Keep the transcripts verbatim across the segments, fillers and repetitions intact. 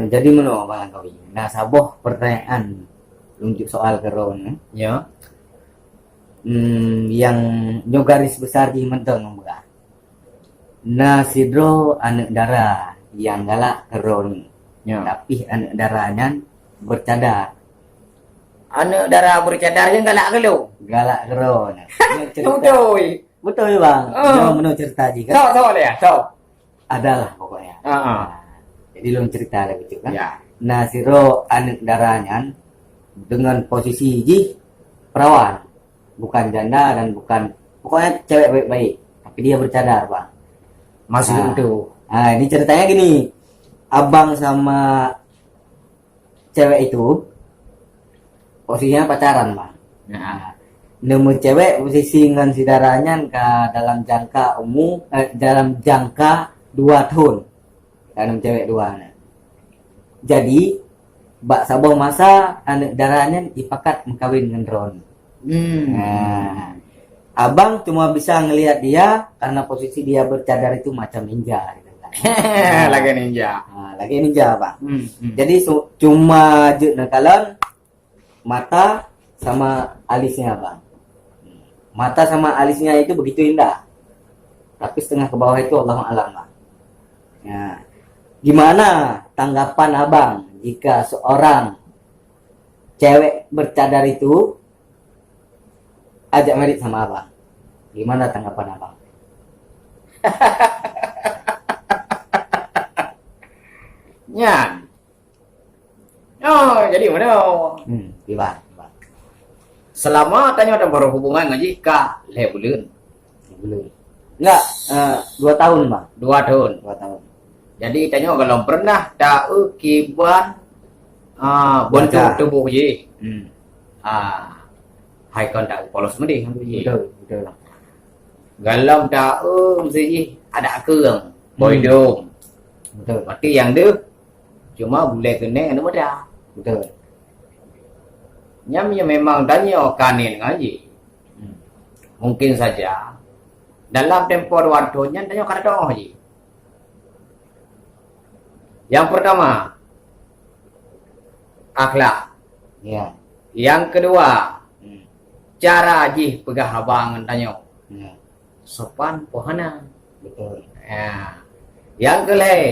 Jadi meunoe Bang Langkawi. Nah, saboh pertanyaan untuk soal keudroe nyoe. Ya. Hmm, yang nyoe garis besar jih mantong nyang peugah. Na sidroe aneuk dara nyang galak keudroe nyoe. Ya. Tapi aneuk dara nyan bercadar. Aneuk dara bercadar nyan galak keudroe. Galak keudroe nyoe. Nyoe cerita. Beutôi. Beutôi, Bang. Ah. Nyoe meunoe cerita jih kan. Sok, sok lé, sok. Adalah pokoknya. Ah, ah. Nah, jadi lôn cerita lagi tu kan. Ya. Nah, sidroe aneuk dara nyan dengan posisi jih perawan, bukan janda dan bukan, pokoknya cewek baik-baik, tapi dia bercadar, Bang. Masih utuh. Ah, ini ceritanya gini. Abang sama cewek itu posisinya pacaran, Bang. Nah, neumeucewek posisi ngon si dara nyan ka dalam jangka umu, eh, dalam jangka dua thon. Ka neumeucewek dua na. Jadi, bak saboh masa aneuk dara nyan jipakat meukawen ngon droeneuh. Hmm. Nah, abang cuma bisa ngelihat dia karena posisi dia bercadar itu macam ninja gitu kan. Lagèe ninja. Ha, lagèe ninja, Bang. Hmm, hmm. Jadi, su-, cuma jeuet neukalon mata sama alisnya, Bang. Mata sama alisnya itu begitu indah. Tapi setengah ke bawah itu Allahu a'lam, Bang. Ya. Gimana tanggapan Abang jika seorang cewek bercadar itu ajak merit sama Abang? Gimana tanggapan Abang? Nyan. Oh, jadi meunoe. Hmm, kiban, kiban. Selama tanyoe tabarô hubungan ngon jih ka lhèe buleuen. Lhèe buleuen. Enggak, eh, dua tahun, Bang. Dua tahun. Dua tahun. Jadi, tanyoe golom pernah taeu kiban, ah, bentuk tuboh jih. Hmm. Ah, hai kon taeu polos meudeh ngon jih. Betul, betul. Golom taeu meusti jih adak keueng, hmm, boidom. Betul. Berarti nyang deuh cuma bulèe keuneng aneuk muda. Betul. Nyan, nyan memang tanyoe ka ngieng ngon jih. Hmm. Mungkin saja dalam tempo dua thon nyan tanyoe ka tatu'oh jih. Yang pertama, akhlak. Ya. Yang kedua, hmm, cara jih peugah haba ngon tanyoe. Ya. Sopan po hana. Betul. Ya. Yang keulhèe,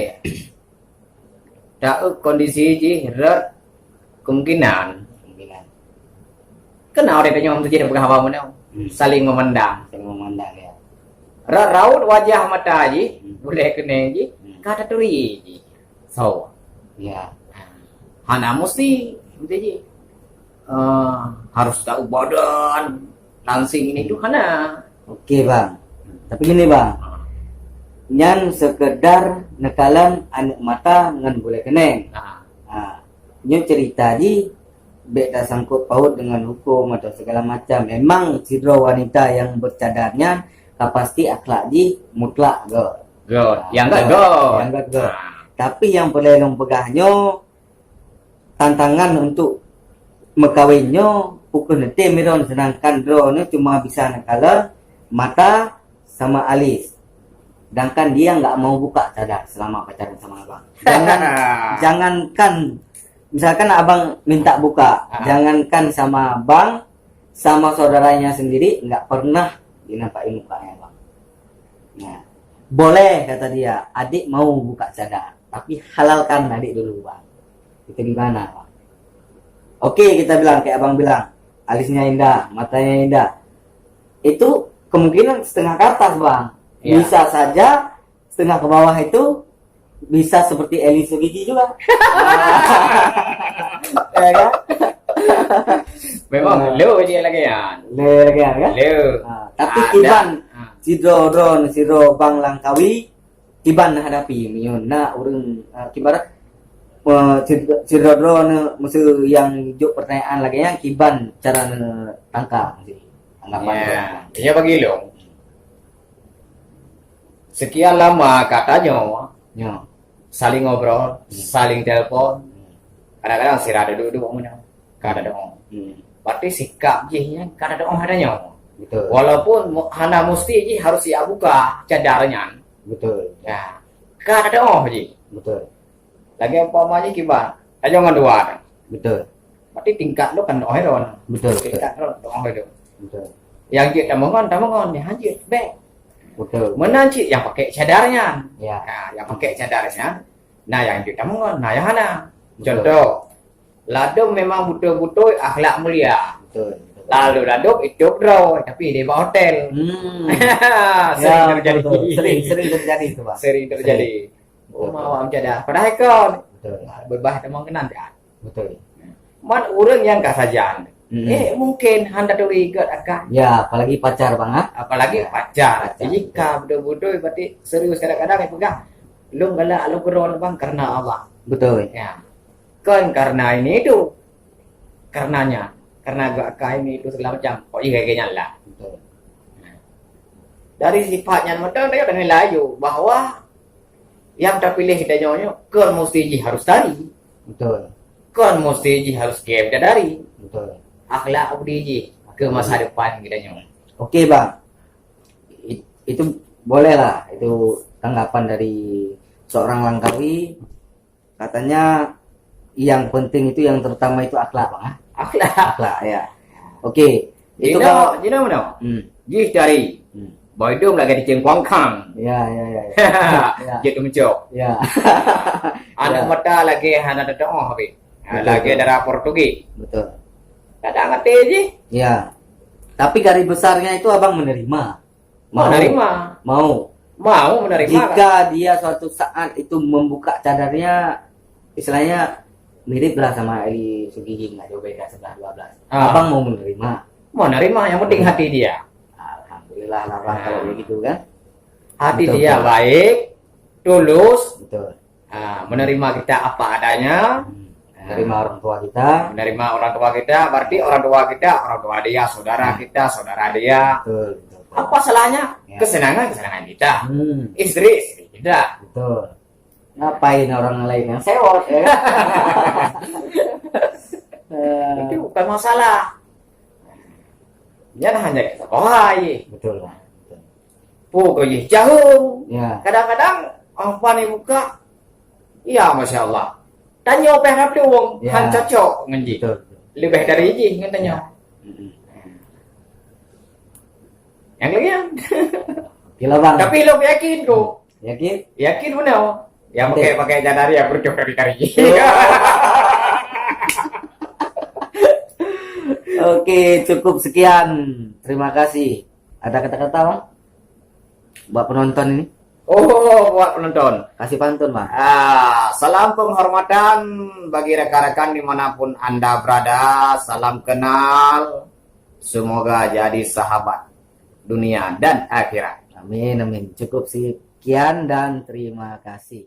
taeu kondisi jih rot kemungkinan. Kemungkinan. Keunoe tanyoe meusti jih peugah haba meunoe. Hmm. Saling memandang. Saling memandang, ya. Ra-, raut wajah mata jih, hmm, bulèe keuneng jih, hmm, ka taturi jih. So. Ya. Hana meusti, meusti jih. Eh, harus taeu badan, langsing ini tu hana. Oke, Bang. Tapi gini, Bang. Ah. Nyan sekedar neukalon aneuk mata ngon bulèe keuneng. Ah. Ah, nyoe cerita jih bèk tasangkot paut dengan hukum atau segala macam. Memang sidroe wanita nyang bercadar nyan ka pasti akhlak jih mutlak göt. Göt. Ah, nyang göt, göt. Nyang göt, göt. Ah. Tapi nyang peureulèe lôn peugah nyoe, tantangan untuk meukawen nyoe, peu kheueh neutem droeneuh, seudangkan droeneuh cuma bisa neukalon mata sama alis. Sedangkan dia nggak mau buka cadar selama pacaran sama abang. Jangan, jangankan, misalkan abang minta buka, ah, jangankan sama abang, sama saudaranya sendiri nggak pernah dinampaki mukanya, Bang. Nah, boleh, kata dia, adik mau buka cadar, tapi halalkan adik dulu, Bang. Itu gimana, Bang? Oke, kita bilang, kayak Abang bilang, alisnya indah, matanya indah. Itu kemungkinan setengah kertas, Bang. Ya. Bisa saja setengah ke bawah itu bisa seperti Eli Sugigi juga. Ya kan? Memang, ah, le jih lagèe nyan. Le lagèe nyan, kan? Le. Ah, tapi ada. Kiban, ah, sidroe droeneuh, sidroe Bang Langkawi, kiban hadapi meunyoe na ureueng, ah, kibarat, eh, sid-, sidroe droeneuh meusti nyang jok pertanyaan lagèe nyan, kiban cara neutangka meusti. Tanggapan, ya, droeneuh. Ya, bagi lôn. Sekian lama ka tanyoe, ya, saling ngobrol, hmm, saling telepon. Hmm. Kadang-kadang sira duek-duek meunan. Ka tatu'oh. Hmm. Berarti sikap jih nyan ka tatu'oh tanyoe. Betul. Walaupun mu-, hana meusti jih harus jibuka cadar nyan. Betul. Ya. Ka tatu'oh jih. Betul. Lagèe umpama jih kiban, tajong ngon dua. Betul. Berarti tingkat lôn kan doh dong. Betul, betul. Tingkat lôn doh dong. Betul. Nyang jeuet tameungon, tameungon, nyang han jeuet bèk. Betul. Meunan cit nyang pakèk cadar nyan. Ya. Ha, nyang pakèk cadar nyan, na nyang jeuet tameungon, na nyang hana. Betul. Contoh, ladôm memang beutôi-beutôi akhlak mulia. Betul, betul. Lalu ladôm itôb droe, tapi di bak hotel. Hmm. Sering terjadi. Ya, betul, betul. Sering, sering terjadi itu, Bang. Sering terjadi. Sering. Betul, betul. Uma awak meucadah. Padahai kon. Betul. Beubah teuma keunan kan. Betul. Man ureueng nyang ka sajan. Hmm. Eh, mungkin hana turi gèt akan. Ya, apalagi pacar, Bang, ah. Apalagi pacar. Pacar. Jadi, betul. Ka beutôi-beutôi berarti serius kadang-kadang ya peugah. Lôn galak lôn keudroe, Bang, karena Allah. Betul. Ya. Kon karena ini itu. Karenanya, karena gak ini itu segala macam. Kok iya kayak nyan lah. Betul. Dari sifat nyan mantong, dia akan nilai ju bahwa nyang tapiléh geutanyoe nyoe kon musti jih harus tari. Betul. Kon musti jih harus kiai bidadari. Betul. Akhlak budi jih ke masa depan geutanyoe. Oke, Bang. It-, itu bolehlah, itu tanggapan dari seorang Langkawi. Katanya yang penting itu, yang terutama itu akhlak, Bang, ah. Akhlak. Akhlak, ya. Oke. Itu jinoe, kalau jinoe meunoe. Hmm. Jih tari. Hmm. Boh idong lagèe di cengkuang kang. Ya, ya, ya, ya. Ya. Jeuet teumencok. Ya. Aneuk mata lagèe hana teutuoh habéh. Ha, betul, lagèe betul. Dara Portugis. Betul. Kadang até jih. Ya. Tapi garis besarnya itu Abang menerima. Mau. Menerima. Mau. Mau menerima. Jika dia suatu saat itu membuka cadarnya, istilahnya mirip lah sama Eli Sugihing, nggak jauh beda, sebelas dua belas. Ah. Abang mau menerima. Mau nerima, yang penting hati dia. Alhamdulillah lah, Bang, kalau begitu kan. Betul, betul. Hati dia baik, tulus. Betul. Ah, menerima kita apa adanya. Hmm. Ah. Menerima orang tua kita. Menerima orang tua kita, berarti orang tua kita, orang tua dia, saudara kita, saudara dia. Betul, betul, betul. Apa salahnya? Ya. Kesenangan, kesenangan kita. Hmm. Istri, istri kita. Betul. Ngapain orang lain yang sewot, ya kan? Eh. Itu bukan masalah. Nyan hanya kita bawa ye. Betul, Bang. Betul. Pokok jih jahong. Ya. Kadang-kadang, ampan ibuka, ya, Masya Allah. Tanyoe pih na peuluwong, ya, han cocok ngon jih. Betul, betul. Leubeh dari jih ngon tanyoe. Ya. Mm-mm. Nyang lagèe nyan. Oke lah, Bang. Tapi lôn yakin tu. Yakin? Yakin benar. Yang pakai, pakai cadar ya, bercok dari tadi. Oh. Oke, cukup sekian. Terima kasih. Ada kata-kata, Bang? Buat penonton ini? Oh, buat penonton. Kasih pantun, Bang. Ah, salam penghormatan bagi rekan-rekan dimanapun Anda berada. Salam kenal. Semoga jadi sahabat dunia dan akhirat. Amin, amin. Cukup sekian dan terima kasih.